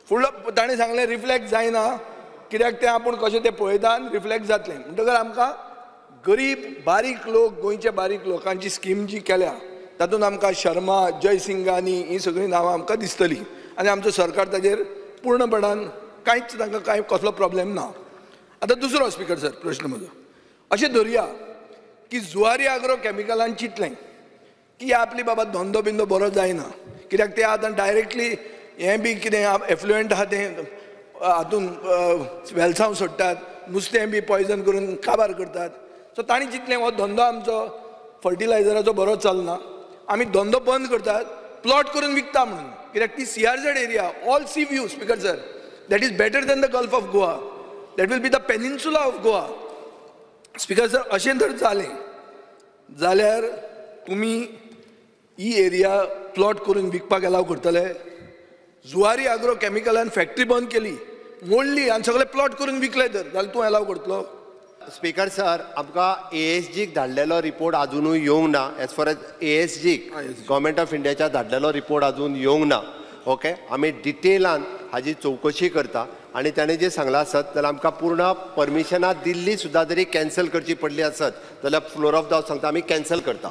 फुडलो ताणें सांगलें रिफ्लेक्ट जायना कित्याक तें आपूण कशें तें पळयता आनी रिफ्लेक्ट जातलें. म्हणटकर आमकां गरीब बारीक लोक, गोंयचे बारीक लोकांची स्कीम जी केल्या तातूंत आमकां शर्मा, जयसिंगानी ही सगळीं नांवां आमकां दिसतलीं आनी आमचो सरकार ताजेर पूर्णपणान कांयच तांकां कांय कसलो प्रॉब्लेम ना. आतां दुसरो स्पीकर सर प्रश्न म्हजो, अशें धरया की जुवारी आग्रो कॅमिकलान चिंतलें की आपली बाबा धंदो बिंदो बरो जायना कित्याक ते आतां डायरेक्टली हें बी कितें एफ्लुएंट आहा तें हातून वेलसांव सोडटात, नुस्तें बी पॉयजन करून काबार करतात. सो तांणी चिंतलें हो धंदो आमचो फर्टिलायझराचो बरो चलना, आमी धंदो बंद करतात, प्लॉट करून विकता म्हणून, कित्याक ती CRZ area all sea view speaker sir, that is better than the Gulf of Goa, that will be the peninsula of Goa. Speaker sir अशें जर जालें जाल्यार तुमी ही एरिया प्लॉट करून विकपाक एलाव करतले? जुवारी आग्रो कॅमिकलान फॅक्टरी बंद केली, मोडली आनी सगळे प्लॉट करून विकले तर जाल्यार तूं एलाव करतलो? स्पीकर सर, आमकां एएसजीक धाडलेलो रिपोर्ट आजुनूय येवंक ना. एज फार एज एएसजीक गव्हर्मेंट ऑफ इंडियाच्या धाडलेलो रिपोर्ट अजून येवंक ना. ओके, आमी डिटेलान हाजी चवकशी करता आनी ताणें जें सांगलां आसत जाल्यार आमकां पूर्ण परमिशनां दिल्ली सुद्दां जरी कॅन्सल करची पडली आसत जाल्यार फ्लोर ऑफ the house सांगता आमी कॅन्सल करता.